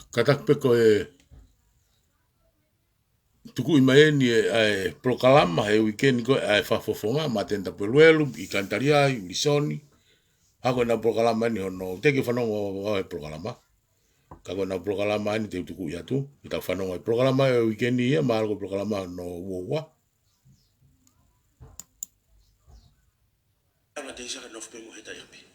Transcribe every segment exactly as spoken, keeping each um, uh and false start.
Kātaki pē ko e tukuʻi mai eni ʻa e polokalama he uike ni ko ē ʻa e Fakafofonga, Māteni Tapueluelu, ʻIkani Taliai, Ulisoni. Hā ko ʻenau polokalama eni hono, teʻeki fanongo ʻa e polokalama. Ka ko ʻenau polokalama eni te u tukuʻi atu, ʻetau fanongo ʻa e polokalama ʻo e uike ni ia, mahalo ko e polokalama hono uaua. Anga te isaka nofu pe mo he tai api.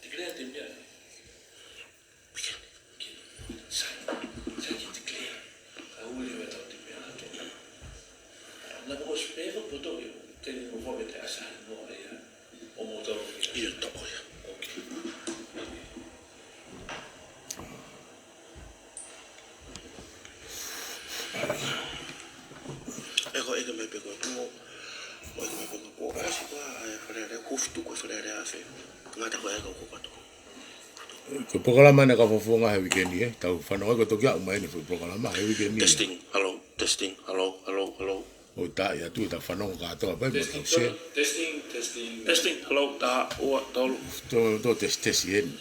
Declare te mea. Sai, sai ki declare. Ka uli me tau te mea ake. Na ko speva poto ke te ni mo fo me te asa no ia. ʻO mo tau ia toko ia. Okay. E ko ʻeke mai pē ko e pō, ko ʻeke mai pē ko e pō, ʻosi ko ā e Fale Alea, ko fitu ko e Fale Alea afe. Ngata ko e ʻeke ko kato. Ko e polokalama ena ka fofonga he uike ni, ē? Tau fanongo ko e toki aʻu mai eni foʻi polokalama he uike ni. Testing, hello, testing, hello, hello, hello. ʻO tā ia tu, tā fanongo kātoa pē, mo Testing, tau share. Testing, testing. Testing, hello, tā, ua, tolu. Tō, tō test, test eni.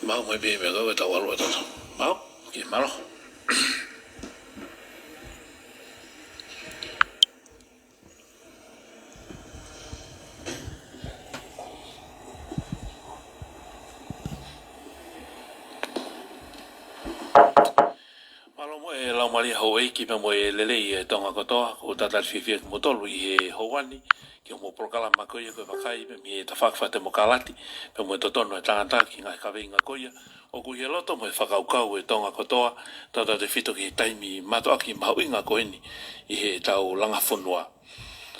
Mau mai pē mea kau, tā ua, tolu. Mau? Okay, mālō. Mālō mo e laumālie houʻeiki pea mo e lelei ʻa e Tonga kotoa, ʻoku ou talitali fiefia kimoutolu ʻi he houa ni, ki hoʻomou polokalama ko ia ko e Vakai pē mei he tafaʻaki fakatemokalati, pea mo e totonu ʻa e tangata ki he ngaahi kaveinga ko ia, ʻoku ʻi he loto mo e fakakaukau ʻa e Tonga kotoa, tautautefito ki he taimi mātuʻaki mahuʻinga ko eni, ʻi heʻetau langa fonua.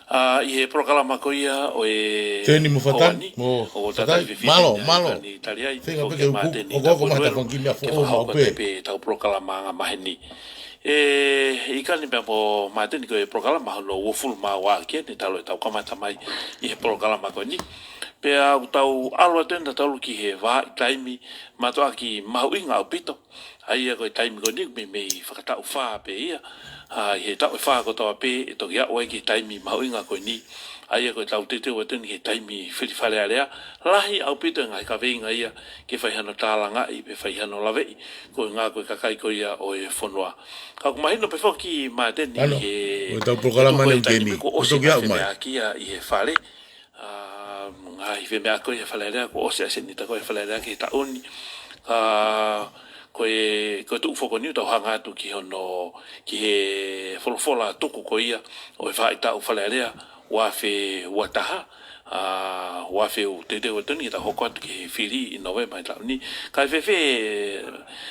ʻA, ʻi he polokalama ko ia ʻo e Teni mo Fatai, houa ni, mo ʻoku ou talitali Fatai, fiefia mālō, ʻIkani, mālō. ʻIkani Taliai, Feinga pē ke u kuki, ʻoku ou ko Māteni Fangikimi a foʻou mau pē. Pē ʻetau polokalama anga maheni. ʻE, ʻIkani pea mo Māteni ko e polokalama hono uofulu mā ua ʻaki eni talu ʻetau kamata mai ʻi he polokalama ko eni. Pea ʻoku tau ʻalu atu eni tautolu ki he vahaʻa taimi mātuʻaki mahuʻinga ʻaupito. ʻA ia ko e taimi ko eni meimei fakataʻu fā pē ia. ʻA, ʻi he taʻu ʻe fā kotoa pē, ʻe toki aʻu ai ki he taimi mahuʻinga ko eni. ʻA ia ko ʻetau teuteu atu eni ki he taimi fili Fale Alea. Lahi ʻaupito e ngaahi kaveinga ia, ke fai hano tālangaʻi, pe fai hano laveʻi, ko e ngaahi ko e kakai ko ia ʻo e fonua. Ka ʻoku mahino pē foki Māteni ʻi he ʻetau polokalama ni ʻoku ʻi he taimi eni, ko e ʻosi toki aʻu mai. Femeaʻaki ia ʻi he Fale. ʻA, ngaahi femeaʻaki ko ia Fale Alea, kuo ʻosi ʻa e senita ko ia Fale Alea ki he taʻu ni. Ka ko e, ko e tuʻu foki eni ʻoku tau hanga atu ki hono, ki he folofola tuku ko ia ʻo e faʻahitaʻu Fale Alea, ua afe ua taha, ʻa, ua afe ʻoku teuteu atu eni ke tau hoko atu ki he fili ʻi Nōvema he taʻu ni. Kae fēfē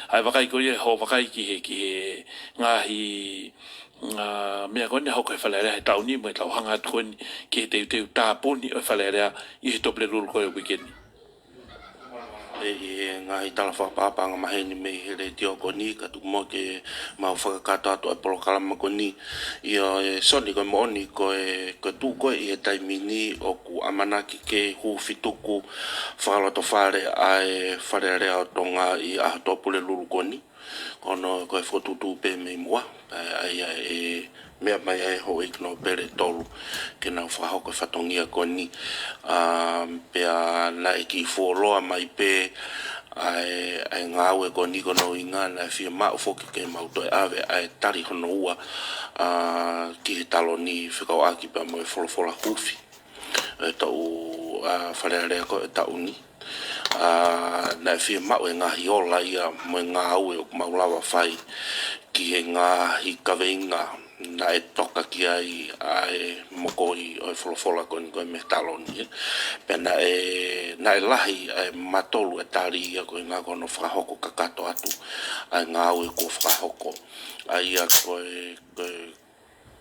ʻa e vakai ko ia, hoʻo vakai ki he, ki he ngaahi ʻA, meʻa ko eni ʻe hoko he Fale Alea he taʻu ni mo ʻetau hanga atu ko eni ki he teuteu tāpuni ʻo e Fale Alea ʻi he Tuʻapulelulu ko e uike ni. ʻE, ʻi he ngaahi tala fakaʻapaʻapa anga maheni mei he letiō ko eni, ka tuku muʻa ke mau fakakakato atu ʻa e polokalama ko eni. ʻIo, ʻe Soni, ko e moʻoni ko e, ko e tuʻu ko ē ʻi he taimi ni ʻoku ʻamanaki ke hūfituku fakalotofale ʻa e Fale Alea ʻo Tonga ʻi he ʻaho Tuʻapulelulu ko eni. Ko hono, ko e fokotuʻutuʻu pē mei muʻa, ʻa, ʻa ia ʻe meʻa mai ai houʻeiki nōpele ʻe tolu ke nau fakahoko e fatongia ko eni. ʻA, pea naʻe kiʻi fuoloa mai pē ʻa e, ʻa e ngāue ko eni, ko hono ʻuhinga naʻe fiemaʻu foki ke mau toe ʻave ʻa e tali hono ua, ʻa, ki he taloni fekauʻaki pea mo e folofola huufi ʻe tau, ʻa, Fale Alea ko e taʻu ni. ʻA, naʻe fiemaʻu e ngaahi ola ia mo e ngāue ʻoku mau lava fai ki he ngaahi kaveinga naʻe toka ki ai ʻa e mokoi ʻo e folofola ko eni ko e mei he taloni, ē. Pea naʻe, naʻe lahi ʻa e matolu e tali ia, ko e ʻuhinga ko hono fakahoko kakato atu ʻa e ngāue kuo fakahoko. ʻA ia ko e, ko e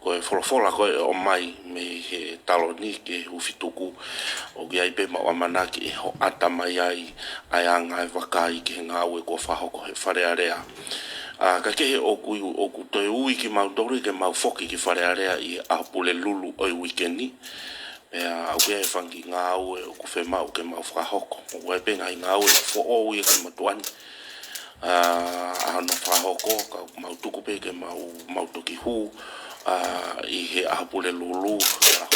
ko e folofola ko ē ʻomai mei he taloni ke hūfituku, ʻoku ʻi ai pē maʻu ʻamanaki ʻe hoʻata mai ai ʻa e anga e vakai ki he ngāue kuo fakahoko he Fale Alea. ʻA, ka kehe ʻoku, ʻoku toe ui kimautolu ke mau foki ki Fale Alea ʻi he ʻaho Pulelulu ʻo e uike ni. Pea ʻoku ʻi ai e fanga kiʻi ngāue ʻoku fiemaʻu ke mau fakahoko. ʻOku ʻi ai pē ngaahi ngāue foʻou ia ki he motuʻa ni. ʻA, ʻa hono fakahoko, ka mau tuku pē ke mau, mau toki hū, ʻa, ʻi he ʻaho Pulelulu, ʻa,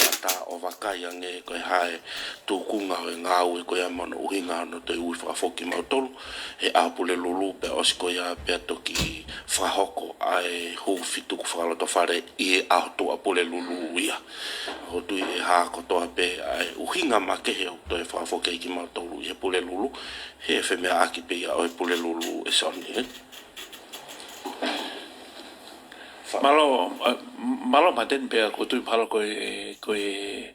ʻo vakai ange ko e hā e tūkunga ʻo e ngāue ko ia mo hono ʻuhinga hono toe ui fakafoki mautolu he ʻaho Pulelulu, pea ʻosi ko ia pea toki fakahoko ʻa e hū fetuku fakalotofale ʻi he ʻaho Tuʻapulelulu ia. ʻOku ou tui ʻe hā kotoa pē ʻa e ʻuhinga makehe ʻoku toe fakafoki ai kimautolu ʻi he Pulelulu, he femeaʻaki pē ia ʻo e Pulelulu, ʻe Soni, ē? Mālō, ē, mālō Māteni. Pea ʻoku ou tui mahalo ko e, ko e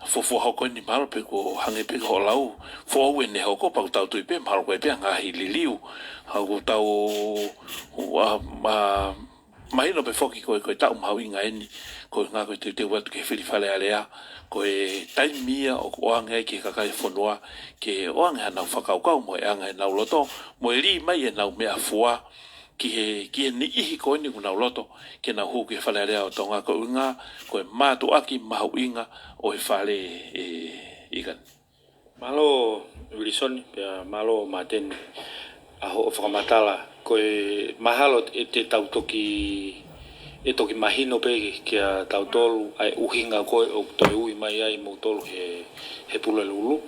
fuofua hoko eni mahalo pē ʻoku hangē pē ko hoʻo lau, foʻou ʻene hoko, pea ʻoku tau tui pē mahalo ko e pē ngaahi liliu. ʻA ʻoku tau, ua, ma, mahino pē foki ko e, ko e taʻu mahuʻinga eni, ko e ngaahi ko e teuteu atu ki he fili Fale Alea, ko e taimi ia ʻoku ʻoange ai ki he kakai e fonua, ke ʻoange haʻanau fakakaukau mo e anga ʻenau loto, mo e lī mai ʻenau meʻafua, ki he, ki he niʻihi ko eni ʻoku nau loto ke nau hū ki he Fale Alea ʻo Tonga, ko e ʻuhinga, ko e mātuʻaki mahuʻinga ʻo e Fale, ē, ʻIkani. Mālō Uilisoni, pea mālō Māteni ʻa hoʻo fakamatala. Ko e mahalo ʻe te tau toki, ʻe toki mahino pē kia tautolu ʻa e ʻuhinga ko ē ʻoku toe ui mai ai moutolu he, he Pulelulu.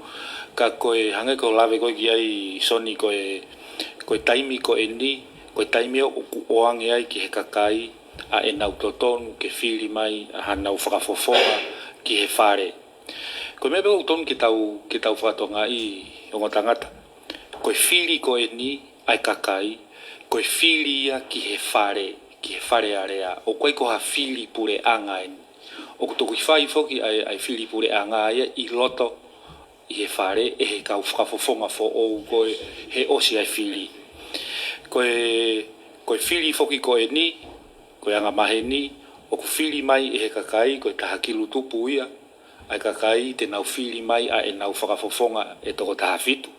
Ka ko e hangē ko e lave ko ē ki ai Soni, ko e, ko e taimi ko eni, ko e taimi ʻoku ʻoange ai ki he kakai ʻa ʻenau totonu ke fili mai ʻa haʻanau fakafofonga ki he Fale. Ko e meʻa pē ʻoku totonu ke tau, ke tau fakatokangaʻi, ongo tangata. Ko e fili ko eni ʻa e kakai, ko e fili ia ki he Fale, ki he Fale Alea. ʻOku ʻikai ko ha fili puleʻanga eni. ʻOku toki fai foki ʻa e, ʻa e fili puleʻanga ia ʻi loto ʻi he Fale ʻe he kau fakafofonga foʻou ko ē he ʻosi ʻa e fili. Ko e, ko e fili foki ko eni, ko e angamaheni, ʻoku fili mai ʻe he kakai, ko e taha kilutupu ia ʻa e kakai te nau fili mai ʻa ʻenau fakafofonga ʻe toko taha fitu.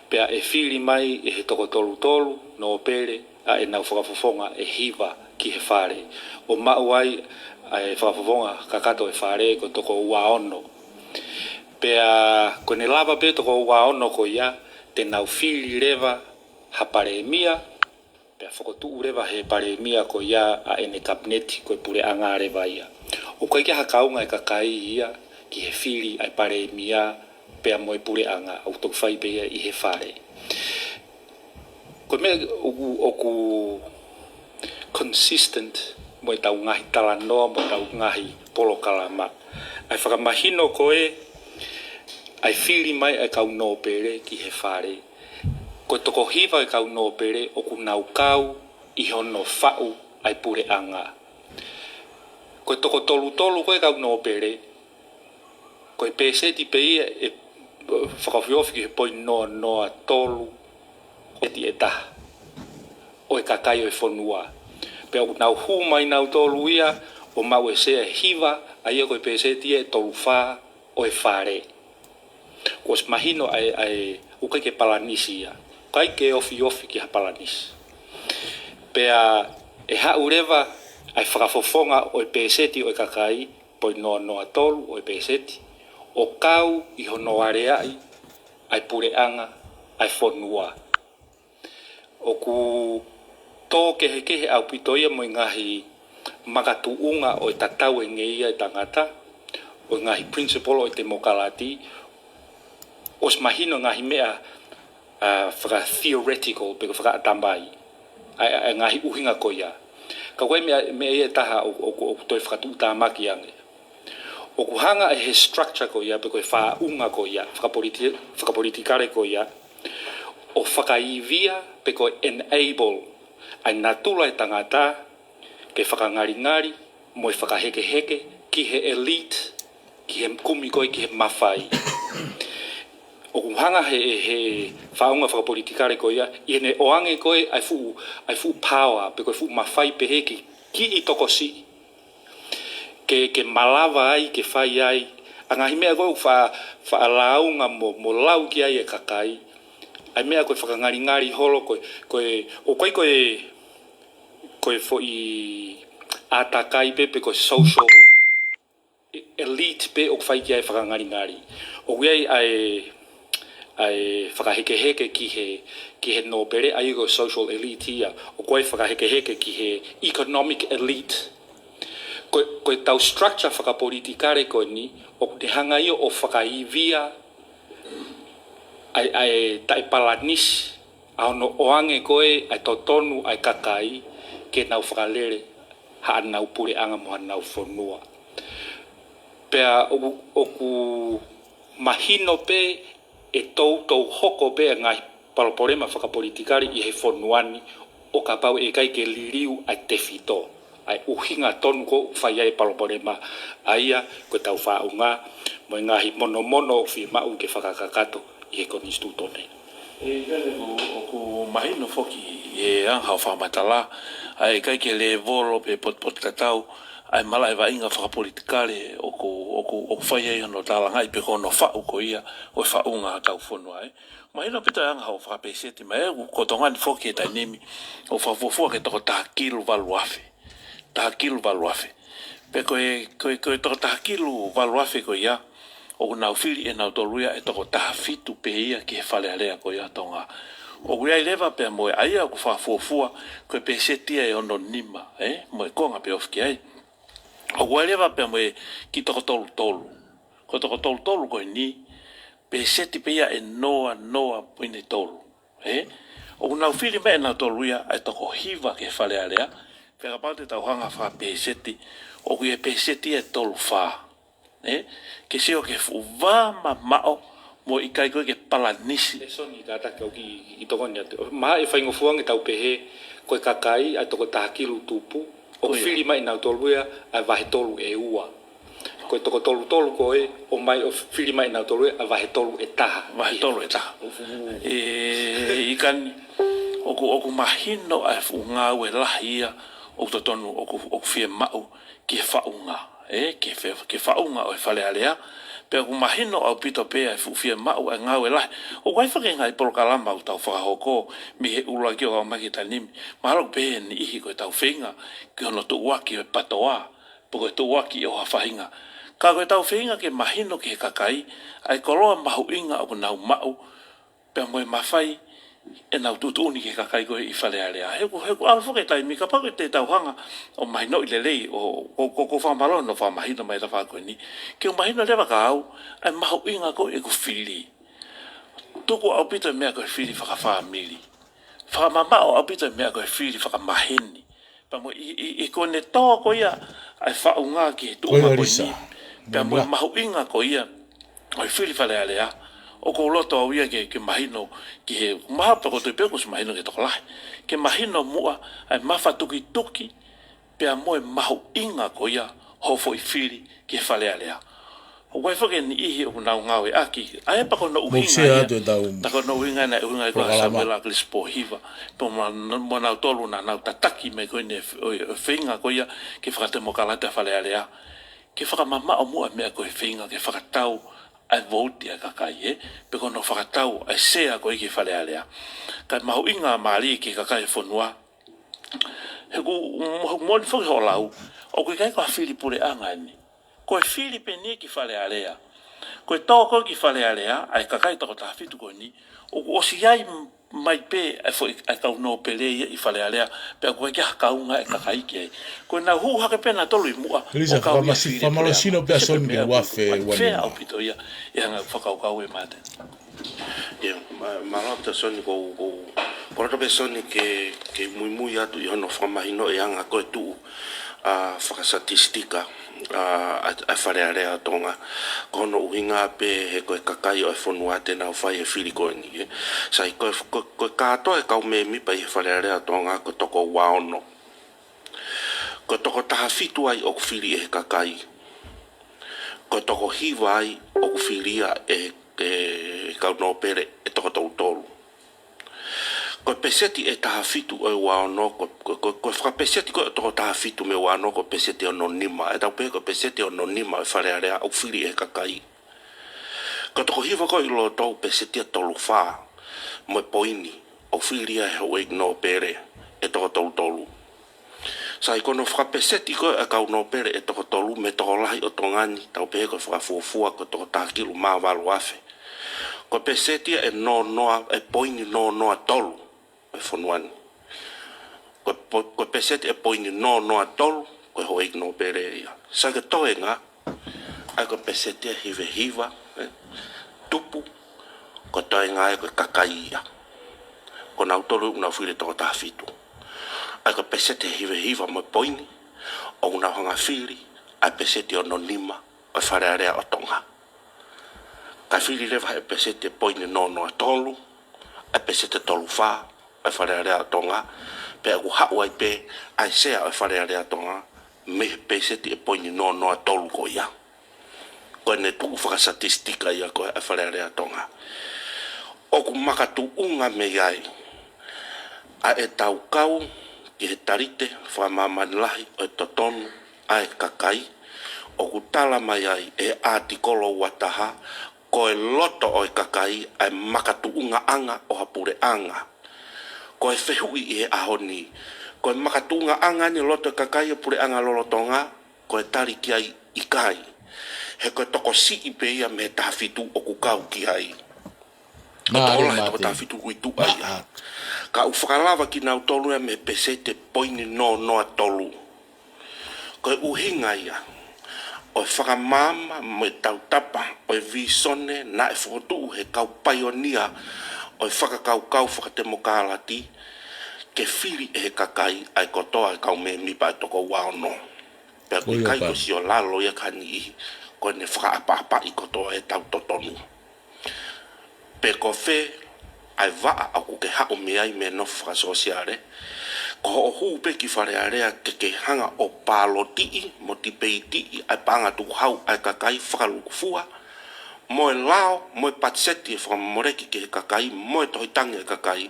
Pea ʻe fili mai ʻe he toko tolu tolu nōpele ʻa ʻenau fakafofonga ʻe hiva ki he Fale, ʻo maʻu ai ʻa e fakafofonga kakato ʻo e Fale ko e toko ua ono. Pea ko ʻene lava pē toko ua ono ko ia, te nau fili leva ha palēmia, pea fokotuʻu leva he palēmia ko ia ʻa ʻene kapineti, ko e puleʻanga leva ia. ʻOku ʻikai ke ha kaunga ʻa e kakai ia ki he fili ʻa e palēmia pea mo e puleʻanga, ʻoku toki fai pē ia ʻi he Fale. Ko e meʻa ʻoku, ʻoku consistent mo ʻetau ngaahi talanoa, mo ʻetau ngaahi polokalama, ʻa e fakamahino ko ē ʻa e fili mai ʻa e kau nōpele ki he Fale. Ko e toko hiva ʻo e kau nōpele ʻoku nau kau ʻi hono faʻu ʻa e puleʻanga. Ko e toko tolu tolu ko ē ʻo e kau nōpele, ko e pēseti pē ia ʻe fakaofiofi ki he poini noa noa tolu, ko e pēseti ʻe taha ʻo e kakai ʻo e fonua. Pea ʻoku nau hū mai nautolu ia ʻo maʻu e sea ʻe hiva, ʻa ia ko e pēseti ʻe tolu fā ʻo e Fale. Kuo ʻosi mahino ʻa e, ʻa e, ʻoku ʻikai ke palanisi ia. ʻIkai ke ofiofi ki ha palanisi. Pea ʻe haʻu leva ʻa e fakafofonga ʻo e pēseti ʻo e kakai, poini noa noa tolu ʻo e pēseti, ʻo kau ʻi hono aleaʻi ʻa e puleʻanga ʻa e fonua. ʻOku tō kehekehe ʻaupito ia mo e ngaahi makatuʻunga ʻo e tatau ʻa e ngeia ʻa e tangata, ʻo e ngaahi principle ʻo e temokalati, ʻosi mahino ngaahi meʻa, ā, faka-theoretical pe ko e fakaʻatamai, ʻa e, ʻa e ngaahi ʻuhinga ko ia. Ka ko e meʻa, meʻa ia ʻe taha ʻoku, ʻoku, ʻoku toe fakatuʻutāmaki ange. ʻOku hanga ʻe he structure ko ia, pe ko e faʻunga ko ia, fakapoliti-, fakapolitikale ko ia, ʻo fakaivia pe ko e enable ʻa e natula ʻo e tangata ke fakangalingali mo e fakahekeheke ki he elite, ki he kumi ko ē ki he mafai. ʻOku hanga ʻe he, he faʻunga fakapolitikale ko ia, ʻi heʻene ʻoange ko ē ʻa e fuʻu, ʻa e fuʻu power, pe ko e fuʻu mafai pehē ki, ki he tokosiʻi, ke, ke malava ai, ke fai ai ʻa e ngaahi meʻa ko ē ʻoku fa-, faʻa lāunga mo, mo lau ki ai e kakai. ʻA e meʻa ko e fakangalingali holo, ko e, ko e, ʻoku ʻikai ko e, ko e foʻi ʻātakai pē, pe ko e social elite pē ʻoku fai ki ai e fakangalingali. ʻOku ʻi ai ʻa e, ʻa e fakahekeheke ki he, ki he nōpele, ʻa ia ko e social elite ia. ʻOku ʻi ai e fakahekeheke ki he economic elite. Ko, ko e tau structure fakapolitikale ko eni, ʻoku ne hanga ia ʻo fakaivia ʻa e, ʻa e taʻepalanisi, ʻa hono ʻoange ko ē ʻa e totonu ʻa e kakai ke nau fakalele haʻanau puleʻanga mo haʻanau fonua. Pea ʻoku, ʻoku mahino pē ʻe toutou hoko pē ʻa e ngaahi palopalema fakapolitikale ʻi he fonua ni ʻo kapau ʻe ʻikai ke liliu ʻa e tefito, ʻa e ʻuhinga tonu ko ē ʻoku fai ai e palopalema, ʻa ia ko e tau faʻunga mo e ngaahi monomono ʻoku fiemaʻu ke fakakakato ʻi he konisitūtone. ʻE, ʻikai ke ʻoku, ʻoku mahino foki ʻi he anga hoʻo fakamatala, ʻa e ʻikai ke lēvolo pe potupotutatau ʻa e malaʻe vaʻinga fakapolitikale ʻoku, ʻoku, ʻoku fai ai hono tālangaʻi pe ko hono faʻu ko ia ʻo e faʻunga ʻa hotau fonua, ē. Mahino ʻaupito e anga hoʻo fakapēseti mai, ē, ko Tonga ni foki he taimi ni ʻoku fakafuofua ki he toko taha kilu valu afe. Taha kilu valu afe. Pea ko e, ko e, ko e toko taha kilu valu afe ko ia, ʻoku nau fili ʻe nautolu ia ʻe toko taha fitu pē ia ki he Fale Alea ko ia ʻa Tonga. ʻOku ʻi ai leva pea mo e, ʻa ia ʻoku fakafuofua ko e pēseti ia ʻe ono nima, ē, mo e konga pē ofi ki ai. ʻOku ʻi ai leva pea mo e kiʻi toko tolu tolu. Ko e toko tolu tolu ko eni, pēseti pē ia ʻe noa noa poini tolu. Ē? ʻOku nau fili mai ʻe nautolu ia ʻa e toko hiva ki he Fale Alea, pea kapau te tau hanga ʻo fakapēseti, ʻoku ʻi ai e pēseti ia ʻe tolu fā. Ē? Ke sio ki he fuʻu vā mamaʻo mo e ʻikai ko ē ke palanisi. ʻE Soni, kātaki ʻoku kiʻi, kiʻi tokoni atu. Mahalo ʻe faingofua ange tau pehē, ko e kakai ʻa e toko taha kilu tupu, ʻoku fili mai ʻe nautolu ia ʻa e vahe tolu ʻe ua. Ko e toko tolu tolu ko ē, ʻomai ʻo fili mai ʻe nautolu ia ʻa e vahe tolu ʻe taha. Vahe tolu ʻe taha. ʻE, ʻikai, ʻoku, ʻoku mahino ʻa e fuʻu ngāue lahi ia ʻoku totonu, ʻoku, ʻoku fiemaʻu ki he faʻunga, ē, ki he fe-, ki he faʻunga ʻo e Fale Alea. Pea ʻoku mahino ʻaupito pē ʻa e fuʻu fiemaʻu ʻa e ngāue lahi. ʻOku ʻi ai foki e ngaahi polokalama ʻoku tau fakahoko mei he ʻuluaki ʻo aʻu mai ki he taimi ni. Mahalo ʻoku pehē ʻe niʻihi ko e tau feinga ki hono tuʻuaki ʻo e PTOA, pe ko e tuʻuaki ʻo ha faʻahinga. Ka ko e tau feinga ke mahino ki he kakai ʻa e koloa mahuʻinga ʻoku nau maʻu, pea mo e mafai ʻenau tuʻutuʻuni ki he kakai ko ē ʻi Fale Alea. He ʻoku, he ʻoku ʻalu foki e taimi, kapau te tau hanga ʻo mahinoʻi lelei, ʻo, ʻo, ʻo, ʻo fakamālō hono fakamahino mai he tafaʻaki ko eni. Ke u mahino leva kia au ʻa e mahuʻinga ko ē ʻeku fili. Tuku ʻaupito e meʻa ko e fili fakafāmili. Fakamamaʻo ʻaupito e meʻa ko e fili fakamaheni. Pea mo e, ʻi, ʻi, ʻi ko ʻene tō ko ia ʻa e faʻunga ki he tuʻunga ko eni. Pea mo e mahuʻinga ko ia ʻo e fili Fale Alea, ʻoku ou loto au ia ke, ke mahino ki he, mahalo pē ko e tui pē kuo ʻosi mahino ki he tokolahi. Ke mahino muʻa ʻa e mafatukituki, pea mo e mahuʻinga ko ia hoʻo foʻi fili ki he Fale Alea. ʻOku ʻi ai foki e niʻihi ʻoku nau ngāueʻaki, ʻa ia pea ko hono ʻuhinga ia, pea ko hono ʻuhinga naʻe ʻuhinga ai ko Samuela Kilisipo Hiva, pea mo, mo nautolu naʻa nau tataki mai ko eni ʻo, ʻo feinga ko ia ke fakatemokalati ʻa Fale Alea. Ke fakamamaʻo muʻa meʻa ko e feinga ke fakatau ʻa e vouti ʻa e kakai, ē, pe ko hono fakatau ʻa e sea ko ē ki he Fale Alea. Kae mahuʻinga mālie ki he kakai e fonua. He ʻoku, ʻoku moʻoni foki hoʻo lau, ʻoku ʻikai ko ha fili puleʻanga eni. Ko e fili pē eni ki Fale Alea. Ko e tō ko ē ki Fale Alea ʻa e kakai toko taha fitu ko eni, ʻoku ʻosi ʻi ai mai pē ʻa e foʻi, ʻa e kau nōpele ia ʻi Fale Alea, pea ʻoku ʻikai ke ʻi ai ha kaunga ʻe kakai ki ai. Ko ʻenau hū hake pē nautolu ʻi muʻa, ʻo kau ia fili puleʻanga. Ko e meʻa ʻoku, ʻoku ʻikai fair ʻaupito ia ʻi he anga fakakaukau ē Māteni. ʻIo, mā-, mālō ʻaupito Soni, ko, ko, ko loto pē Soni ke, ke muimui atu ʻi hono fakamahinoʻi e anga ko ē tuʻu, ʻa, fakasatistika, ʻa, ʻa, ʻa Fale Alea ʻo Tonga. Ko hono ʻuhinga pē he ko e kakai ʻo e fonua te nau fai e fili ko eni, ē. Sai ko e, ko, ko e kātoa e kau mēmipa ʻi he Fale Alea ʻo Tonga ko e toko ua ono. Ko e toko taha fitu ai ʻoku fili ʻe he kakai. Ko e toko hiva ai ʻoku fili ia ʻe, ʻe he kau nōpele ʻe toko tolu tolu. Ko e peseti ʻe taha fitu ʻo e ua ono, ko, ko, ko, ko e fakapeseti ko ē ʻo e toko taha fitu mei he ua ono, ko e peseti ʻe ono nima. ʻE tau pehē ko e peseti ʻe ono nima ʻo e Fale Alea ʻoku fili ʻe he kakai. Ko e toko hiva ko ē ʻi loto ʻoku peseti ʻe tolu fā mo e poini ʻoku fili ia ʻe he houʻeiki nōpele ʻe toko tolu tolu. Sai ko hono fakapeseti ko ē ʻa e kau nōpele ʻe toko tolu mei he tokolahi ʻo Tonga ni, tau pehē ko e fakafuofua ko e toko taha kilu mā valu afe. Ko e peseti ia ʻe noa noa, ʻe poini noa noa tolu ʻo e fonua ni. Ko e po-, ko e peseti ʻe poini noa noa tolu ko e houʻeiki nōpele ia. Sai ko e toenga, ʻa ia ko e peseti ʻe hiva hiva, ē, tupu, ko e toenga ia ko e kakai ia. Ko nautolu ʻoku nau fili toko taha fitu. ʻA ia ko e peseti ʻe hiva hiva mo e poini, ʻoku nau hanga fili ʻa e peseti ono nima ʻo e Fale Alea ʻo Tonga. Kae fili leva he peseti ʻe poini noa noa tolu, ʻa e peseti ʻe tolu fā ʻo e Fale Alea ʻo Tonga, pea ʻoku haʻu ai pē ʻa e sea ʻo e Fale Alea ʻo Tonga, mei he peseti ʻe poini noa noa tolu ko ia. Ko ʻene tuʻu fakasatistika ia ko ē ʻa e Fale Alea ʻo Tonga. ʻOku makatuʻunga mei ai ʻa ʻetau kau ki he talite fakamāmani lahi ʻo e totonu ʻa e kakai, ʻoku tala mai ai ʻe he ʻātikolo ua taha, ko e loto ʻo e kakai ʻa e makatuʻungaʻanga ʻo ha puleʻanga. Ko e fehuʻi ʻi he ʻaho ni, ko e makatuʻungaʻanga ʻeni loto ʻo e kakai ʻa e puleʻanga lolotonga, ko e tali ki ai ʻikai. He ko e tokosiʻi pē ia mei he taha fitu ʻoku kau ki ai. Ko e Mālie toko lahi toko Mate. Taha fitu ʻoku ʻi tuʻa ia. Maʻa. Ka ʻoku fakalava kinautolu ia mei he peseti ʻe poini noa noa tolu. Ko e ʻuhinga ia ʻo e fakamaama mo e tautapa ʻo e vīsone naʻe fokotuʻu he kau paionia ʻo e fakakaukau fakatemokalati ke fili ʻe he kakai ʻa e kotoa ʻa e kau mēmipa ʻa e toko ua ono. Pea ʻoku ʻikai ko e sio lalo ia ki ha niʻihi, ko ʻene fakaʻapaʻapaʻi kotoa ʻetau totonu. Pe ko fē ʻa e vaʻa ʻoku ke haʻu mei ai mei he nofo fakasōsiale, ko hoʻo hū pē ki Fale Alea ke ke hanga ʻo pālotiʻi mo tipeitiʻi ʻa e paʻanga tukuhau ʻa e kakai fakalūkufua, mo e lao, mo e patiseti ʻe fakamoleki ki he kakai, mo e tohi tangi ʻa e kakai,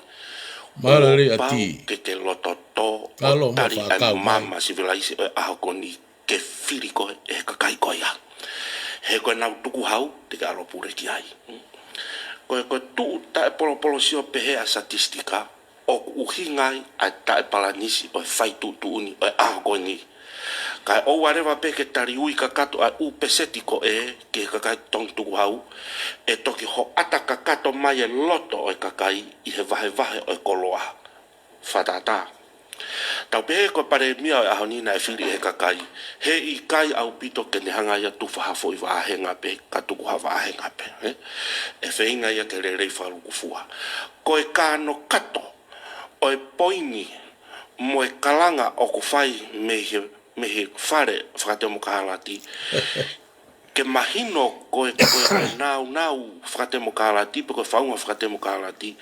Mālō ʻoku pau ke ke loto tō ʻo tali ʻa e maama sivilaise ʻo e ʻaho ko eni ke fili koe ʻe he kakai ko ia. He ko ʻenau tukuhau te ke ʻalu ʻo pule ki ai. Ko e, ko e tuʻu taʻepolopolo sio pehē ʻa e satistika, ʻoku ʻuhinga ai ʻa e taʻepalanisi ʻo e fai tuʻutuʻuni ʻo e ʻaho ko eni. Kae ʻoua leva pē ke taliui kakato ʻa e ʻū peseti ko ē ki he kakai Tonga tukuhau, ʻe toki hoʻata kakato mai e loto ʻo e kakai ʻi he vahevahe ʻo e koloa. Fakatātā. Tau pehē ko e palēmia ʻo e ʻaho ni naʻe fili ʻe he kakai, he ʻikai ʻaupito ke ne hanga ia ʻo tufa ha foʻi vāhenga pē, ka tuku ha vāhenga pē, ē? ʻE feinga ia ke lelei fakalūkufua. Ko e kānokato ʻo e poini mo e kalanga ʻoku fai mei he, mei he fale fakatemokalati, ke mahino ko e, ko e, ko e nāunau fakatemokalati, pe ko e faʻunga fakatemokalati,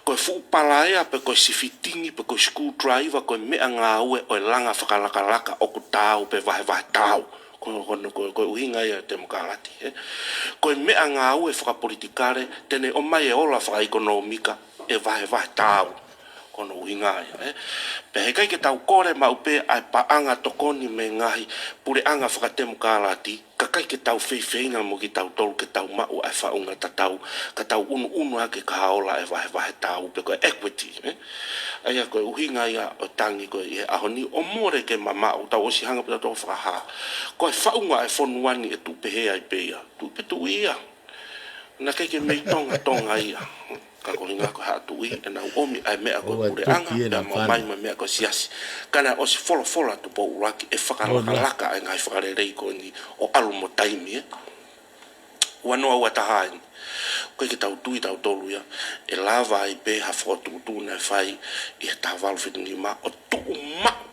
ko e fuʻu palaea, pe ko e sifitingi, pe ko e screwdriver, ko e meʻangāue ʻo e langa fakalakalaka ʻoku taau pe vahevahe taau. Ko, ko, ko, ko e ʻuhinga ia ʻo e temokalati, ē? Ko e meʻangāue fakapolitikale, te ne ʻomai e ola fakaʻekonōmika ʻe vahevahe taau. Ko hono ʻuhinga ia, ē? Pea heʻikai ke tau kole maʻu pē ʻa e paʻanga tokoni mei he ngaahi puleʻanga fakatemokalati, kae ʻikai ke tau feifeinga mo kitautolu ke tau maʻu ʻa e faʻunga tatau, ka tau ʻunuʻunu hake ki ha ola ʻe vahevahe taau pe ko e equity, ē? ʻA ia ko e ʻuhinga ia ʻo e tangi ko ē ʻi he ʻaho ni, ʻo mole ke mamaʻo, tau ʻosi hanga pē ʻo tau fakahā. Ko e faʻunga ʻo e fonua ni ʻe tuʻu pehē ai pē ia. Tuʻu pē tuʻu ia. Naʻe ʻikai ke mei Tonga, Tonga ia. Ka ko e ʻuhinga ko e haʻa tuʻi, ʻenau ʻomi ʻa e meʻa ko e puleʻanga, pea mau ʻomai mo e meʻa ko e siasi. Ka naʻe ʻosi folofola Tupou ʻUluaki, ʻe fakalakalaka ʻa e ngaahi fakalelei ko eni ʻo ʻalu mo taimi, ē. Ua noa ua taha eni. ʻOku ʻikai ke tau tui tautolu ia ʻe lava ai pē ha fokotuʻutuʻu naʻe fai ʻi he taha valu fitu nima ʻo tuʻu maʻu.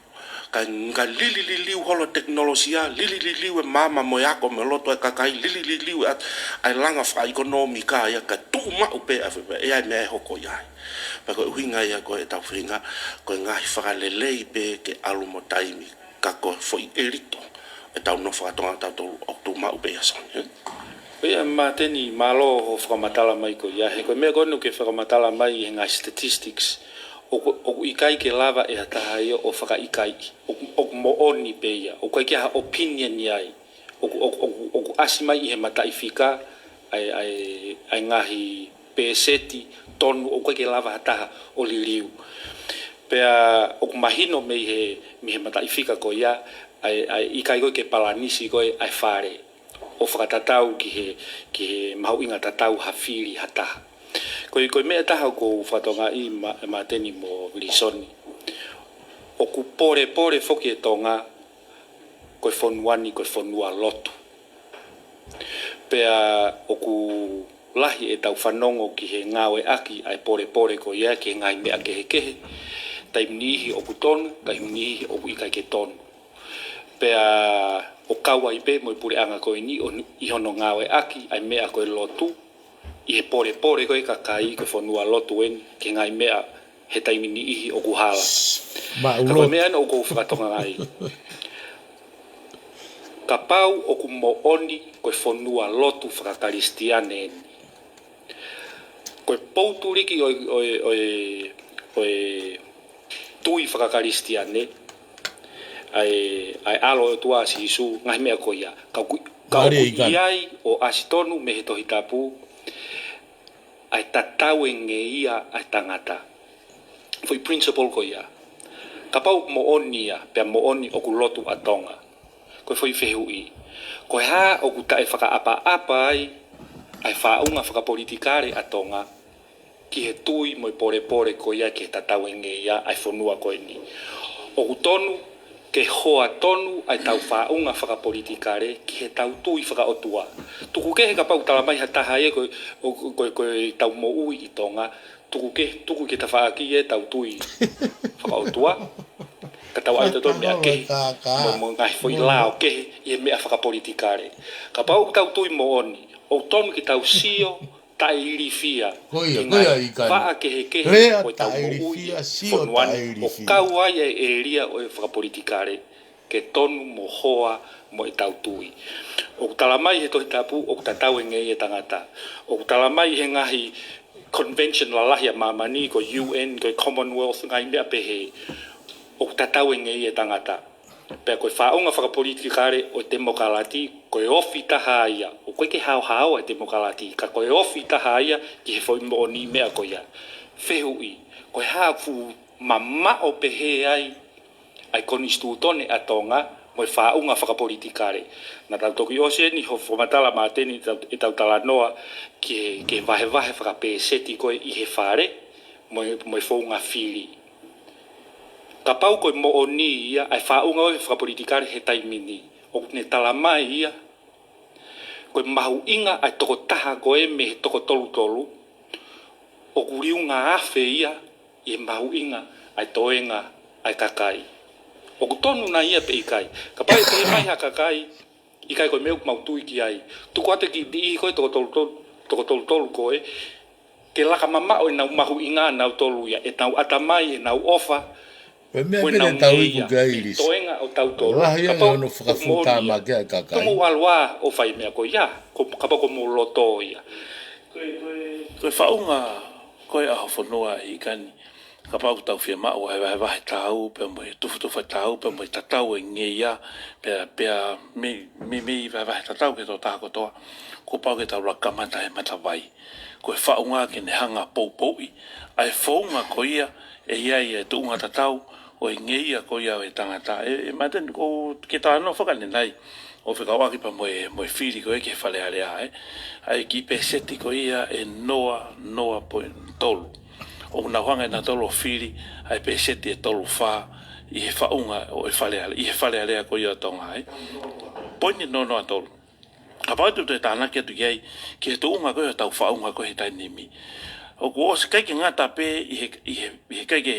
Kae, kae lilililiu holo e tekinolosia, lilililiu e maama mo e ako mo e loto ʻa e kakai, lilililiu ʻa, ʻa e langa fakaʻekonōmika ia, kae tuʻu maʻu pē ʻa e, ʻe ʻi ai e meʻa ʻe hoko ai. Pea ko e ʻuhinga ia ko ʻetau feinga, ko e ngaahi fakalelei pē ke ʻalu mo taimi, ka ko e foʻi ʻelito ʻetau nofo faka-Tonga tautolu ʻoku tuʻu maʻu pē ia, Soni, ē? ʻIo, Māteni, mālō hoʻo fakamatala mai ko ia. He ko e meʻa ko eni ʻoku ke fakamatala mai he ngaahi statistics, ʻoku, ʻoku ʻikai ke lava ʻe ha taha ia ʻo fakaʻikaiʻi. ʻOku, ʻoku moʻoni pē ia. ʻOku ʻikai ke ʻi ai ha opinion ia ai. ʻOku, ʻoku, ʻoku, ʻoku ʻasi mai ʻi he mataʻifika ʻa e, ʻa e, ʻa e ngaahi pēseti tonu ʻoku ʻikai ke lava ha taha ʻo liliu. Pea ʻoku mahino mei he, mei he mataʻifika ko ia, ʻa e, ʻa e ʻikai ko ē ke palanisi ko ē ʻa e fale ʻo fakatatau ki he, ki he mahuʻinga tatau ha fili ha taha. Ko e, ko e meʻa ʻe taha ʻoku ou fakatokangaʻi, Mā-, Māteni mo Vilisoni. ʻOku polepole foki e Tonga ko e fonua ni ko e fonua lotu. Pea ʻoku lahi ʻetau fanongo ki he ngāueʻaki ʻa e polepole ko ia ki he ngaahi meʻa kehekehe. Taimi niʻihi ʻoku tonu, taimi niʻihi ʻoku ʻikai ke tonu. Pea ʻoku kau ai pē mo e puleʻanga ko eni ʻo, ʻi hono ngāueʻaki ʻa e meʻa ko e lotu ʻi he polepole ko e kakai ko e fonua lotu eni ki he ngaahi meʻa he taimi niʻihi ʻoku hala. Ka ko e meʻa ena ʻoku ou fakatokangaʻi, kapau ʻoku moʻoni ko e fonua lotu fakakalisitiane eni, ko e poutuliki ʻo e, ʻo e, ʻo e, ʻo e tui fakakalisitiane, ʻa e, ʻa e ʻAlo ʻo e ʻOtua, Sīsū, ngaahi meʻa ko ia. Ka ʻoku, ka ʻoku ʻi ai ʻo ʻasi tonu mei he Tohi Tapu ʻa e tatau e ngeia ʻa e tangata. Foʻi principle ko ia. Kapau moʻoni ia, pea moʻoni ʻoku lotu ʻa Tonga, ko e foʻi fehuʻi, ko e hā ʻoku taʻefakaʻapaʻapa ai ʻa e faʻunga fakapolitikale ʻa Tonga ki he tui mo e polepole ko ia ki he tatau e ngeia ʻa e fonua ko eni? ʻOku tonu ke hoa tonu ʻa e tau faʻunga fakapolitikale ki he tau tui fakaʻotua. Tuku kehe kapau talamai ha taha ia ko, ko, ko, ko e tau moʻui ʻi Tonga, tuku ke, tuku ke tafaʻaki e tau tui fakaʻotua, ka tau ʻai totonu meʻa kehe mo, mo e ngaahi foʻi lao kehe ʻi he meʻa fakapolitikale. Kapau ʻoku tau tui moʻoni, ʻoku tonu ke tau sio taʻeilifia ki he ngaahi vaʻa kehekehe ʻo e tau moʻui ʻi he fonua ni, ʻo kau ai e ʻēlia ʻo e fakapolitikale ke tonu mo hoa mo e tau tui. ʻOku talamai he Tohi Tapu ʻoku tatau e ngeia ʻa e tangata. ʻOku talamai he ngaahi convention lalahi ʻa māmani, ko e U N, ko e Commonwealth, ngaahi meʻa pehē, ʻoku tatau e ngeia ʻa e tangata. Pea ko e faʻunga fakapolitikale ʻo e temokalati, ko e ofi taha ia, ʻoku ʻikai ke haohaoa e temokalati, ka ko e ofi taha ia ki he foʻi moʻoni meʻa ko ia. Fehuʻi, ko e hā ʻoku fuʻu mamaʻo pehē ai ʻa e konisitūtone ʻa Tonga mo e faʻunga fakapolitikale? Naʻa tau toki ʻosi eni hoʻo fakamatala, Māteni, ʻetau, ʻetau talanoa ki he, ki he vahevahe fakapēseti ko ē ʻi he Fale mo e, mo e founga fili. Kapau ko e moʻoni ia ʻa e faʻunga ʻo e fakapolitikale he taimi ni, ʻoku ne talamai ia ko e mahuʻinga ʻa e tokotaha ko ē mei he toko tolu tolu, ʻoku liunga afe ia ʻi he mahuʻinga ʻa e toenga ʻa e kakai. ʻOku tonu nai ia pe ʻikai? Kapau ʻe pehē mai ha kakai, ʻikai ko e meʻa ʻoku mau tui ki ai, tuku atu e kiʻi niʻihi ko ē toko tolu tolu, toko tolu tolu ko ē, ke laka mamaʻo ʻenau mahuʻinga ʻanautolu ia, ʻenau ʻatamai, ʻenau ʻofa, ko e meʻa pē ʻenau tau iku ngeia ki ai, Lisa, toenga ʻo tautolu. Lahi ange hono fakafuta ma ke ai kakai. Tumu alua ʻo fai meʻa ko ia, ko, kapau ʻoku mou loto ia. Ko e, ko e, ko e faʻunga ko ē ʻa ho fonua ʻi ʻIkani, kapau ʻoku tau fiemaʻu ʻa e vahevahe tau, pea mo e tufutufa tau, pea mo e tatau e ngeia, pea, pea mei, mei, mei vahevahe tatau ki he tokotaha kotoa, kuo pau ke tau laka kamata he matavai. Ko e faʻunga ke ne hanga poupouʻi ʻa e founga ko ia ʻe ʻi ai e tuʻunga tatau ʻo e ngeia ko ia ʻo e tangata. ʻE, ʻe Māteni, ko e kiʻi talanoa fakaʻanenai ʻo fekauʻaki pea mo e, mo e fili ko ē ki he Fale Alea, ē. ʻA e kiʻi pēseti ko ia ʻe noa noa poini tolu. ʻOku nau hanga ʻe nautolu ʻo fili ʻa e pēseti ʻe tolu fā ʻi he faʻunga ʻo e Fale Alea, ʻi he Fale Alea ko ia ʻo Tonga, ē. Poini noa noa tolu. Kapau te u toe tānaki atu ki ai, ki he tuʻunga ko ē ʻo e tau faʻunga ko ē he taimi ni, ʻoku ʻosi ʻikai ke ngata pē ʻi he, ʻi he, ʻi he ʻikai ke,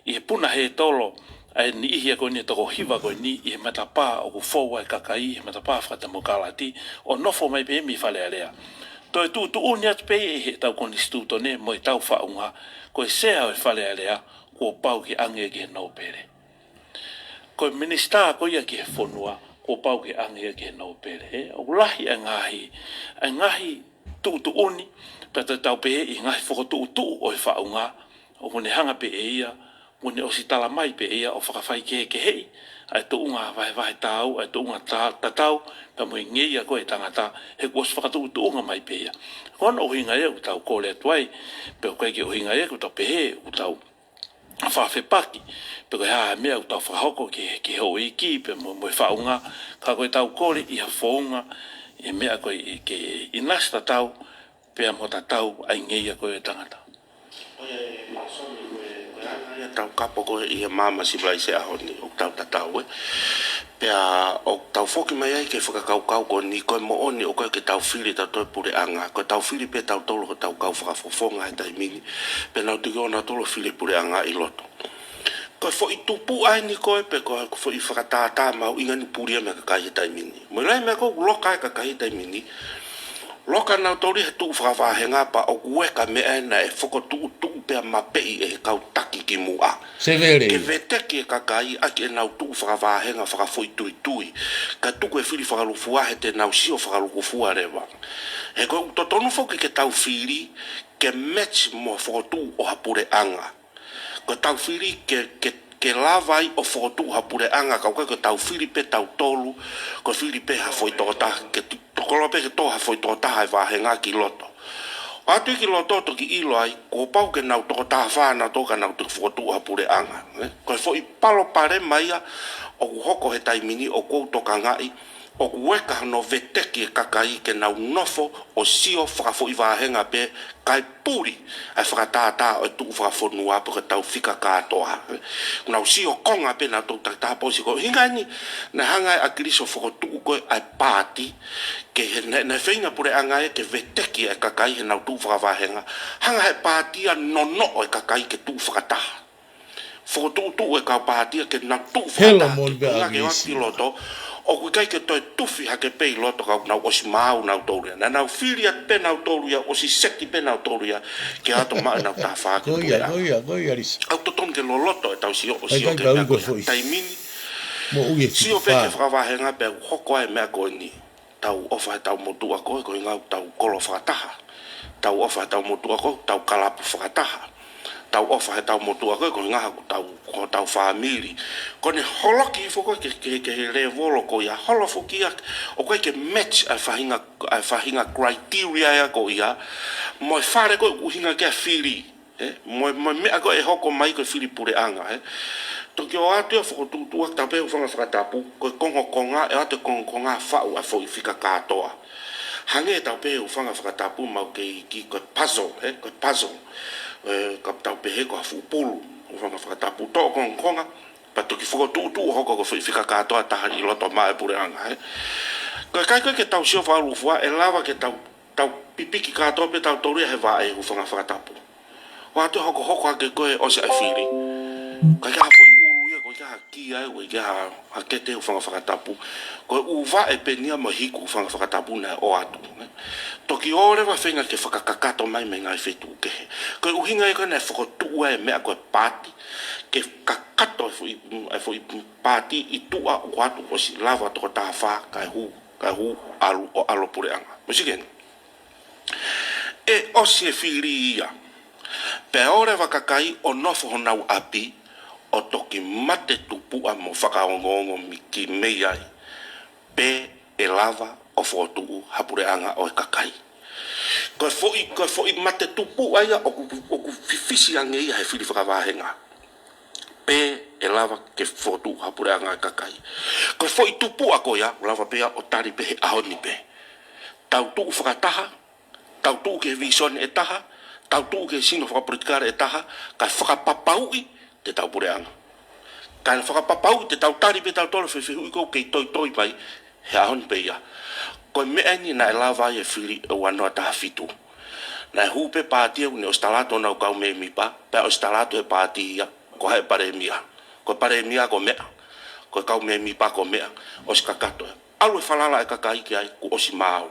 ʻi he puna hētolo ʻa e niʻihi ko eni ʻe toko hiva ko eni ʻi he matapā ʻoku fou ai e kakai, he matapā fakatemokalati, ʻo nofo mai pē mei Fale Alea. Toe tuʻutuʻuni atu pē ʻi he tau konisitūtone mo e tau faʻunga, ko e Sea ʻo e Fale Alea kuo pau ke ʻange ki he nōpele. Ko e minisitā ko ia ki he fonua, kuo pau ke ʻange ia ki he nōpele, ē. ʻOku lahi ʻa e ngaahi, ʻa e ngaahi tuʻutuʻuni, pea te tau pehē ʻi he ngaahi fokotuʻutuʻu ʻo e faʻunga, ʻoku ne hanga pē ʻe ia, ʻoku ne ʻosi talamai pē ʻe ia ʻo fakafaikehekeheʻi ʻa e tuʻunga vahevahe tau, ʻa e tuʻunga ta-, tatau, pea mo e ngeia ko ē ʻa e tangata, he kuo ʻosi fakatuʻutuʻunga mai pē ia. Ko hono ʻuhinga ia ʻoku tau kole atu ai, pea ʻoku ʻikai ke ʻuhinga ia ʻoku tau pehē ʻoku tau fakafepaki, pe ko e hā e meʻa ʻoku tau fakahoko ki he, ki he houʻeiki, pea mo, mo e faʻunga, ka ko e tau kole ʻi ha founga, ʻi he meʻa ko ē ke ʻinasi tatau, pea mo tatau ʻa e ngeia ko ē ʻo e tangata. ʻOi, ē, sorry, ko e, ko e anga ia taukapo ko ē ʻi he maama sivilaise ʻaho ni, ʻoku tau tatau ē. Pea ʻoku tau foki mai ai ki he fakakaukau ko eni, ko e moʻoni ʻoku ʻikai ke tau fili ʻe tautolu e puleʻanga, ko ʻetau fili pē ʻe tautolu hotau kau fakafofonga he taimi ni, pea nau toki ō nautolu ʻo fili e puleʻanga ʻi loto. Ko e foʻi tupuʻa eni ko ē, pe ko e foʻi fakatātā mahuʻinga eni puli ia mei he kakai he taimi ni. Mo e lahi e meʻa ko ē ʻoku loka ai e kakai he taimi ni, loka nautolu ia he tuʻu fakavahenga pea ʻoku ʻikai ko ha meʻa ia naʻe fokotuʻutuʻu pea mapeʻi ʻe he kau taki kimuʻa. Sevele. Ke veteki e kakai ʻaki ʻenau tuʻu fakavahenga fakafoʻituitui, kae tuku e fili fakalūkufua he te nau sio fakalūkufua leva. He ko e ʻoku totonu foki ke tau fili ke match mo e fokotuʻu ʻo ha puleʻanga. Ko ʻetau fili ke, ke, ke lava ai ʻo fokotuʻu ha puleʻanga, ka ʻoku ʻikai ko ʻetau fili pē ʻe tautolu, ko e fili pē ha foʻi tokotaha, ke tu-, tokoloa pē ke tō ha foʻi tokotaha ʻi he vahenga ki loto. ʻOatu ia ki loto ʻo toki ʻilo ai, kuo pau ke nau toko taha fā nautolu ka nau toki fokotuʻu ha puleʻanga. Ē? Ko e foʻi palopalema ia ʻoku hoko he taimi ni, ʻoku ou tokangaʻi, ʻoku ʻikai ko hono veteki e kakai ke nau nofo ʻo sio fakafoʻivahenga pē kae puli ʻa e fakatātā ʻo e tuʻu fakafonua pe ko ʻetau fika kātoa. Nau sio konga pē nautolu takitaha pē ʻo sio ko e ʻuhinga eni naʻe hanga ai ʻe ʻAkilisi ʻo fokotuʻu ko ē ʻa e paati, ke he, naʻe, naʻe feinga e puleʻanga ia ke veteki e kakai heʻenau tuʻu fakavahenga. Hanga ʻe he paati ia ʻo nonoʻo e kakai ke tuʻu fakataha. Fokotuʻutuʻu e kau paati ia ke nau tuʻu fakataha. Hela moni pē ʻAkilisi. Ke ʻoatu ki loto, ʻoku ʻikai ke toe tufi hake pē ʻi loto ka nau ʻosi maau nautolu ia. Naʻa nau fili atu pē nautolu ia, ʻosi seti pē nautolu ia, ke ʻalu atu ʻo maʻu ʻenau taha fā ki he puleʻanga. Ko ia, ko ia, ko ia, ʻAkilisi. ʻOku totonu ke loloto ʻetau sio, ʻo sio ki he meʻa ko ia. Taimi ni. Mo ui e fili fā. Sio pē ki he fakavahenga pea ʻoku hoko ai e meʻa ko eni. Tau ʻofa heʻetau motuʻa ko ē, ko e ʻuhinga ʻoku tau kolo fakataha. Tau ʻofa heʻetau motuʻa ko ē, tau kalapu fakataha. Tau ʻofa heʻetau motuʻa ko ē, ko e ʻuhinga ʻoku tau, ko hotau fāmili. Ko ʻene holoki foki ko ē ki he, ki he, ki he lēvolo ko ia, holo foki ia, ʻoku ʻikai ke match ʻa e faʻahinga, ʻa e faʻahinga criteria ia ko ia, mo e fale ko ē ʻoku ʻuhinga ki ai e fili. Ē, mo e, mo e meʻa ko ē ʻe hoko mai ko e fili puleʻanga, ē. Toki ō atu ia ʻo fokotuʻutuʻu ʻaki, tau pehē hūfanga fakatapu, ko e kongokonga, ʻe ʻoatu e kongokonga faʻu ʻa e foʻi fika kātoa. Hangē tau pehē hūfanga fakatapu maʻu kei, kei ko e puzzle, ē, ko e puzzle. Ē, ka tau pehē ko ha fuʻu pulu, hūfanga fakatapu, toʻo kongokonga, pea toki fokotuʻutuʻu ʻo hoko ko e foʻi fika kātoa ʻe taha ʻi loto maʻa e puleʻanga, ē. Ko e ʻikai ko ē ke tau sio fakalūkufua, ʻe lava ke tau, tau pipiki kātoa pē tautolu ia he vaʻe hūfanga fakatapu. ʻOatu e hokohoko hake ko ē ʻosi ʻa e fili. ʻIkai ke ʻi ai ha foʻi ʻulu ia, ʻikai ke ʻi ai ha kia ia, ʻikai ke ʻi ai ha, ha kete hūfanga fakatapu. Ko e ʻū vaʻe pē eni ia mo e hiku hūfanga fakatapu naʻe ʻoatu. Toki ō leva e feinga ke fakakakato mai mei he ngaahi feituʻu kehe. Ko e ʻuhinga ia ko ē naʻe fokotuʻu ai e meʻa ko e paati, ke kakato e foʻi, e foʻi paati ʻi tuʻa ʻoku ʻoatu ʻosi lava toko taha fā, kae hū, kae hū ʻalu ʻo ʻalu puleʻanga. Mo sio ki heni. ʻE ʻosi e fili ia. Pea ō leva e kakai ʻo nofo honau ʻapi, ʻo toki mate tupuʻa mo fakaongoongo miki mei ai. Pe ʻe lava ʻo fokotuʻu ha puleʻanga ʻo e kakai. Ko e foʻi, ko e foʻi mate tupuʻa ia ʻoku, ʻoku fifisi ange ia he fili fakavahenga. Pe ʻe lava ke fokotuʻu ha puleʻanga ʻo e kakai. Ko e foʻi tupuʻa ko ia, ʻoku lava pē ia ʻo tali pē he ʻaho ni pē. Tau tuʻu fakataha, tau tuʻu ki he vīsone ʻe taha, tau tuʻu ki he sino fakapolitikale ʻe taha, kae fakapapauʻi ʻetau puleʻanga. Kae fakapapauʻi te tau tali pē tautolu e fefehuʻi ʻoku kei toitoi mai he ʻaho ni pē ia. Ko e meʻa eni naʻe lava ai e fili ʻe ua noa taha fitu. Naʻe hū pē paati ʻoku ne ʻosi tala atu honau kau mēmipa, pea ʻosi tala atu he paati ia, ko hai e palēmia. Ko e palēmia ko meʻa, ko e kau mēmipa ko meʻa, ʻosi kakato ia. ʻAlu e falala e kakai ki ai kuo ʻosi maau.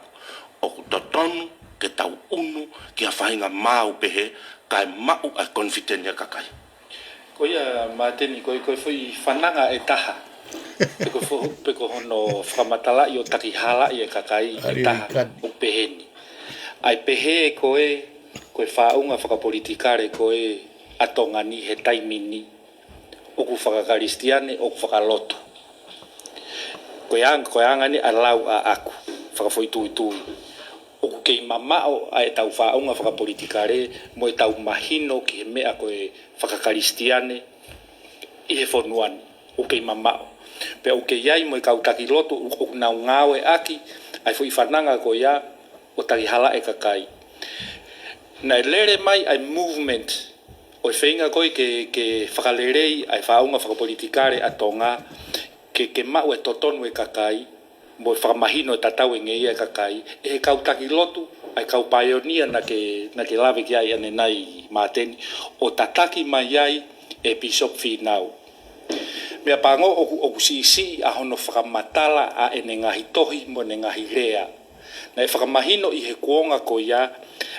ʻOku totonu ke tau ʻunu ki ha faʻahinga maau pehē kae maʻu ʻa e confidence ʻa e kakai. Ko ia, Māteni, ko e, ko e foʻi fananga ʻe taha. Pe ko e fo-, pe ko hono fakamatalaʻi ʻo takihalaʻi e kakai ʻe taha ʻoku peheni. ʻA e pehē ko ē, ko e faʻunga fakapolitikale ko ē ʻa Tonga ni he taimi ni. ʻOku fakakalisitiane, ʻoku fakalotu. Ko e ang-, ko e anga eni ʻa e lau ʻaʻaku, fakafoʻituitui. ʻOku kei mamaʻo ʻa ʻetau faʻunga fakapolitikale mo ʻetau mahino ki he meʻa ko e fakakalisitiane ʻi he fonua ni. ʻOku kei mamaʻo. Pea ʻoku kei ʻi ai mo e kau taki lotu, ʻoku nau ngāueʻaki ʻa e foʻi fananga ko ia ʻo takihalaʻi e kakai. Naʻe lele mai ʻa e movement ʻo e feinga ko ē ke, ke fakalelei ʻa e faʻunga fakapolitikale ʻa Tonga, ke, ke maʻu e totonu e kakai, mo e fakamahino e tatau e ngeia e kakai, ʻe he kau taki lotu, ʻa e kau paionia naʻa ke, naʻa ke lave ki ai ʻanenai Māteni, ʻo tataki mai ai e Pīsope Fīnau. Meʻapango ʻoku, ʻoku siʻisiʻi ʻa hono fakamatala ʻa ʻene ngaahi tohi mo ʻene ngaahi lea. Naʻe fakamahino ʻi he kuonga ko ia,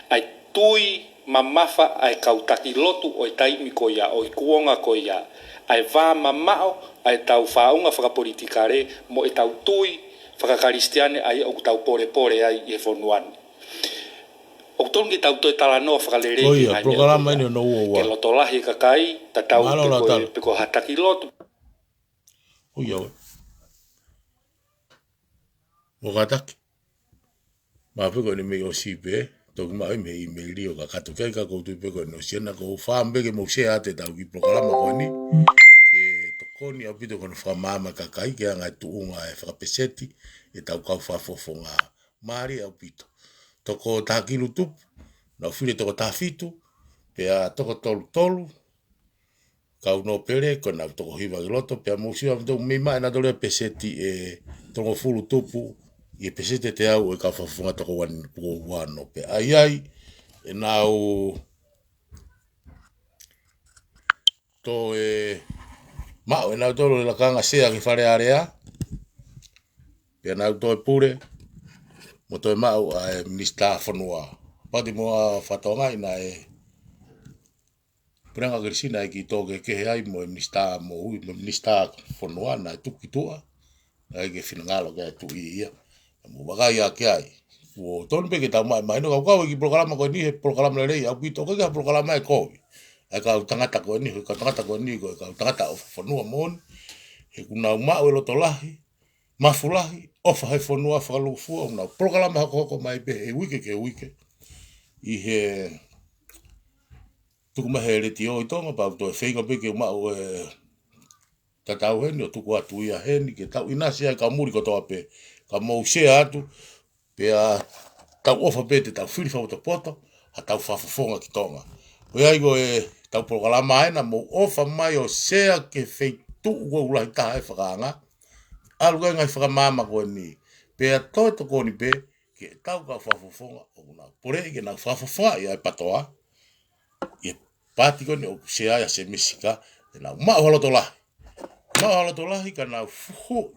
ʻa e tui mamafa ʻa e kau taki lotu ʻo e taimi ko ia, ʻo e kuonga ko ia, ʻa e vā mamaʻo ʻa ʻetau faʻunga fakapolitikale mo ʻetau tui fakakalisitiane ʻa ia ʻoku tau polepole ai ʻi he fonua ni. ʻOku totonu ke tau toe talanoa fakalelei Ko ki ia, he ngaahi meʻa polokalama ko ia. Eni hono ua ua. Ke loto lahi e kakai, tatau Mālō pe ko e, Lautalo. Pe ko ha taki lotu. Ko ia ʻoe. Mo kātaki. Mā pe ko eni mei ʻosi pē, toki maʻu mei he ʻīmeili ʻo kakato ki ai ka kou tui pe ko eni ʻosi ena ko u fā pē ke mou share atu ʻetau kiʻi polokalama ko eni. Ke tokoni ʻaupito ko hono fakamaama kakai ke anga e tuʻunga e fakapeseti ʻetau kau fakafofonga. Mālie ʻaupito. Toko taha kilu tupu, nau fili toko taha fitu, pea toko tolu tolu, kau nōpele, ko ʻenau toko hiva ki loto, pea mou sio ʻaupito mei maʻa ʻenau tolu e peseti ʻe toko hongofulu tupu, ʻi he peseti ʻe teau ʻo e kau fakafofonga toko ua ni, toko ua noa pē. ʻA ia ai, ʻenau toe maʻu ʻenau tolu e lakanga share ki Fale Alea, pea nau toe pule, mo toe maʻu ʻa e Minisitā Fonua. Pati mo a fatonga ina e Puleʻanga Kilisi naʻe kiʻi tō kehekehe ai mo e Minisitā Moʻui, mo e Minisitā Fonua naʻe tuku ki tuʻa, naʻe ke finangalo ke tuʻi ia. Mo vakai ake ai. Kuo tonu pē ke tau maʻu mai no kau kau e kiʻi polokalama ko eni he polokalama lelei ʻaupito, ko e kiʻi polokalama e kovi. ʻA e kau tangata ko eni, he kau tangata ko eni, ko e kau tangata ʻofa fonua moʻoni. He ʻoku nau maʻu e loto lahi, mafu lahi, ʻofa he fonua fakalūkufua, ʻoku nau polokalama hokohoko mai pē he uike ki he uike. ʻI he tuku mai he letiō ʻi Tonga, pea u toe feinga pē ke u maʻu e tatau heni, ʻo tuku atu ia heni, ke tau ʻinasi ai ka muli kotoa pē, ka mou share atu, pea tau ʻofa pē te tau fili fakapotopoto, ha tau fakafofonga ki Tonga. Ko ia ai ko e tau polokalama ena, mou ʻofa mai ʻo share ki he feituʻu ʻoku lahi taha e fakaanga, ʻalu ki ai ngaahi fakamaama ko eni, pea toe tokoni pē, ke tau kau fakafofonga, ʻoku nau poleʻi ke nau fakafofonga ia e patoa, ʻi he pati ko eni ʻoku share ai ʻa Semisi ka, te nau maʻu ha loto lahi. Maʻu ha loto lahi ka nau fuhu.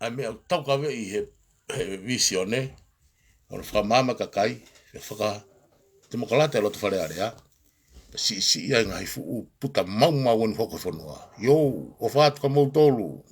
ʻA e meʻa ʻoku taukaveʻi he, he vīsone, ʻo ne fakamaama kakai, he fakatemokalata e loto Fale Alea, pea siʻisiʻi ai ngaahi fuʻu puta maumau ʻo ne hoko fonua. ʻIo, ʻofa atu kia moutolu,